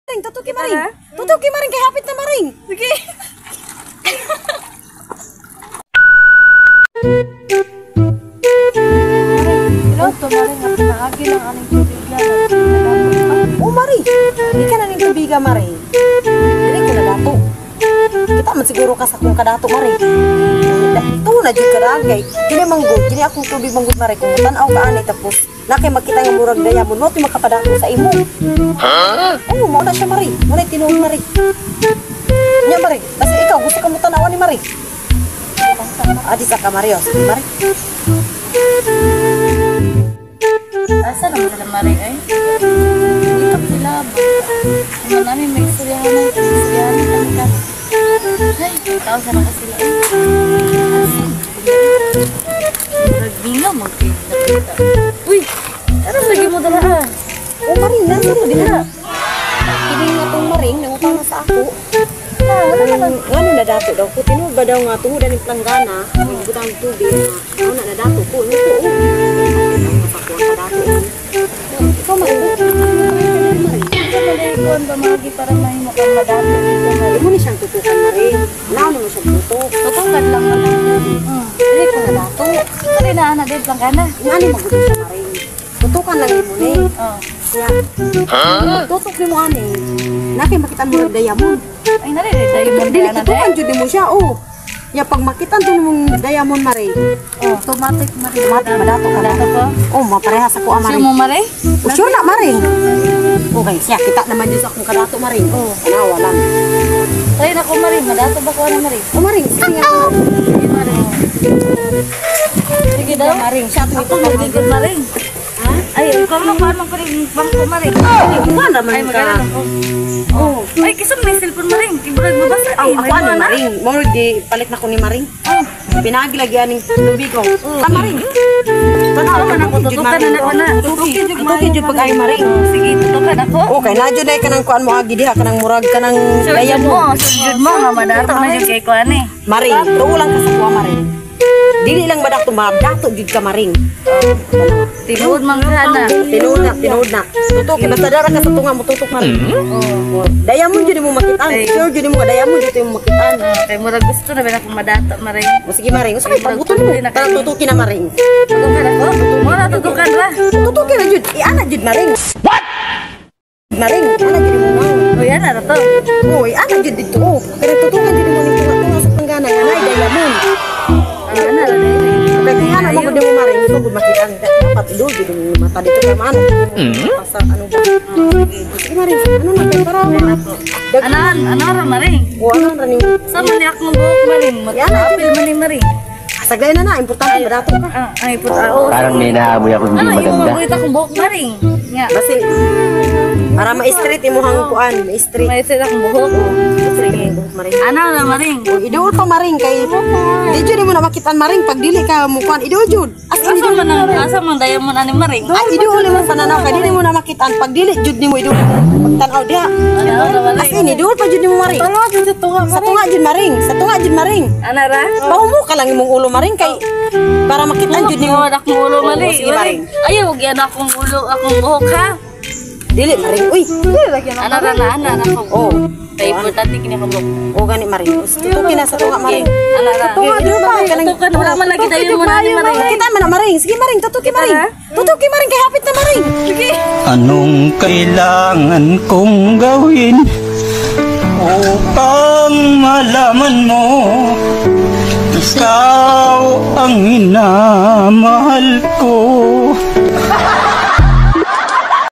Maring, tutuki maring. Tutuki maring kay hapit na maring. Sige. Hello, to maring nga pinaagi lang aning tubiga. Oh maring, di ka na ning tubiga maring. Dili ko na dato. Kita man siguro ka sa akong kadato maring. Ito na jud ka daan kay kini manggod, kini akong tubig manggod maring kung tan-aw ka ani tapos na kay makita nga murag diamond mo ti makapadato sa imo. Ha? Oh, mao na siya maring. Mo na tinuod maring. Nya maring, basta ikaw gusto ka mo tan-awan ni maring. Adi sa ka Mario, sige maring. Asa naman sila maring ay? Hindi pa sila ba? Ano namin may istoryahan na istoryahan kami ka. Ay, tao sana ka sila ay. Asa? Murag binga mo kay nakita. Uy! Ano lagi mo dala ha? Oh maring, nasa to diha. Kini nga tong maring nangutana sa ako. Ngano na dato daw ko tinuod ba daw nga tungod aning planggana, magbutang tubig nga ano na nadato ko no ko. Sa kuang kadato. Ikaw maring, maring. Sa malay kuan ba magi para mahimo kang madato dito maring. Mo ni siyang tutukan maring. Naon mo siyang tutok. Tutukan lang naman. Dili ko na dato. Ito rin na ana din planggana. Ngano magud siya maring. Tutukan lang nimo ni. Oh. Kaya, tutok nimo ani. Naki makita mo og diamond. Ay nari diamond Dili ana tutukan jud nimo siya oh. Ya pag makita to nimong diamond maring. Oh, automatic maring. Automatic madato ka na. Madato ko. Oh, maparehas ako Sure maring. mo maring? Oh, sure na maring. Okay, siya kita naman jud sa akong kadato maring. Oh. Tanawa lang. Try na ko maring, madato ba ko ana maring? Oh, maring, sige nga. Sige maring. Sige daw. Maring, siya Ako magigod maring. Ha? Ay, ikaw na kuan man ko rin bangko maring. Ay, kuan raman Ay, ka. magalan ako. Oh. Ay, kisa may cellphone maring. Kibrag mabasa. Aw, ako ani maring. Mo di palit na ko ni maring. Oh, Pinagi lagi aning tubig ko. Ta maring. Tanawa man ako, tutukan na ako na. Tutuki, tutuki jud pag ay maring. Sige, tutukan ako. Okay, na jud ay kanang kuan mo agi diha kanang murag kanang Sure jud diamond. mo, sure jud mo nga madato na jud kay kuan eh. Maring, tuo lang ka sa kuha maring. Dili lang madato, madato jud ka maring. Tinuod man ka na. Tinuod na, tinuod na. Tutuki basta dara ka sa tunga mo tutok maring. Oh. Diamond jud mo makitaan. Sure jud mo nga diamond jud mo makitaan. Kay murag gusto na ba akong madato maring. O sige maring, usa kay pabuto nimo. Tara tutuki na maring. Tutukan ako. Mo na tutukan ra. Tutuki na jud. Iana jud maring. What? Maring, ana jud mo nang. O yan na to. Oy, ana jud dito. Oh, pero tutukan jud mo ning tunga sa panggana nga nay diamond. Ana ra dai. Okay, kaya ana mo gud mo maring, so gud makitaan. Dapat idol jud mo mata dito kay maano. Pasa ano ba? Sige maring, ano na kay para Ana ana ra maring. O ano ra ning Sa man ni akong buhok maring, matapil man ni maring. Saglay na na, importante madato ka. Ah, ay puta. Oh, Parang may naamoy ako hindi Ano, imo maganda. magulit akong buhok maring. Nga. Basi para ma-straight imuhang kuan, ma-straight. May sila akong buhok. Sige. Maring. Ana ra maring. O iduol pa maring kay di jud mo na makitaan maring pag dili ka mo kuan iduol jud. As in Asa man ang asa man diamond ani maring. Ay, iduol mo pananaw kay dili mo na makitaan pag dili jud nimo iduol pagtan-aw diha. Ana ra maring. As in iduol pa jud nimo maring. Sa tunga Sa tunga jud maring, sa tunga jud maring. Ana ra. Pahumo ka lang imong ulo maring kay para makitaan jud nimo. Akong ulo mali. Oo, sige, maring. Ayaw, wag yan akong ulo, akong buhok ha. Dili maring. Uy. Ana ra na, ana ra akong. Oh. Kay importante kini akong buhok. O gani maring. Tutuki na sa tunga maring. Ana ra. Tunga jud pa kanang Tutukan, wala man lagi tayo mo na ni maring. Makita man na maring. Sige maring, tutuki maring. Tutuki maring kay hapit na maring. Sige. Anong kailangan kong gawin upang malaman mo ikaw ang minamahal ko?